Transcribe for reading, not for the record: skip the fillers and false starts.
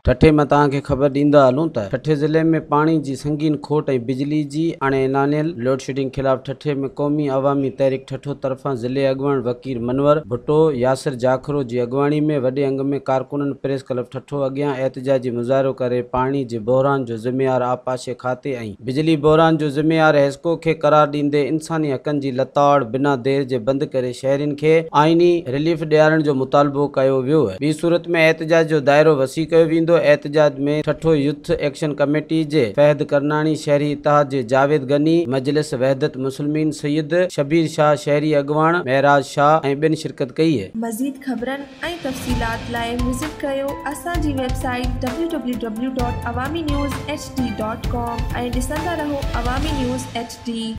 ٺٽي مان توهان کي خبر ڏيندا هلون ته ٺٽي ضلعي ۾ پاڻي جي سنگين کوٽ ۽ بجلي جي اڻ اعلانيل لوڊشيڊنگ خلاف ٺٽي ۾ قومي عوامي تحريڪ ٺٽو طرفان ضلعي اڳواڻ وڪيل منور ڀٽو، ياسر جاکرو جي اڳواڻي ۾ وڏي انگ ۾ ڪارڪنن پريس ڪلب ٺٽو اڳيان احتجاجي مظاهرو ڪري پاڻي جي بحران جو ذميوار آبپاشي کاتي ۽ بجلي بحران جو ذميوار حيسڪو کي قرار ڏيندي انساني حقن جي لتاڙ بنا دير جي بند ڪري شهرين کي آئيني رليف ڏيارڻ جو مطالبو ڪيو ويو. ٻي صورت ۾ احتجاج جو دائرو وسيع ڪيو ويندو. احتجاج ۾ ٺٽو يوٿ ايڪشن ڪميٽي جي فهد ڪرناڻي، شهري اتحاد جي جاويد غني، مجلس وحدت مسلمين سيد شبير شاهه، شهري اڳواڻ معراج شاهه ۽ ٻين شرڪت ڪئي. مزيد خبرن ۽ تفصيلات لاء وزٽ ڪريو اسان جي website W W W dot Awami news H D dot com ۽ ڏسندا رهو عوامي نيوز ايڇ ڊي.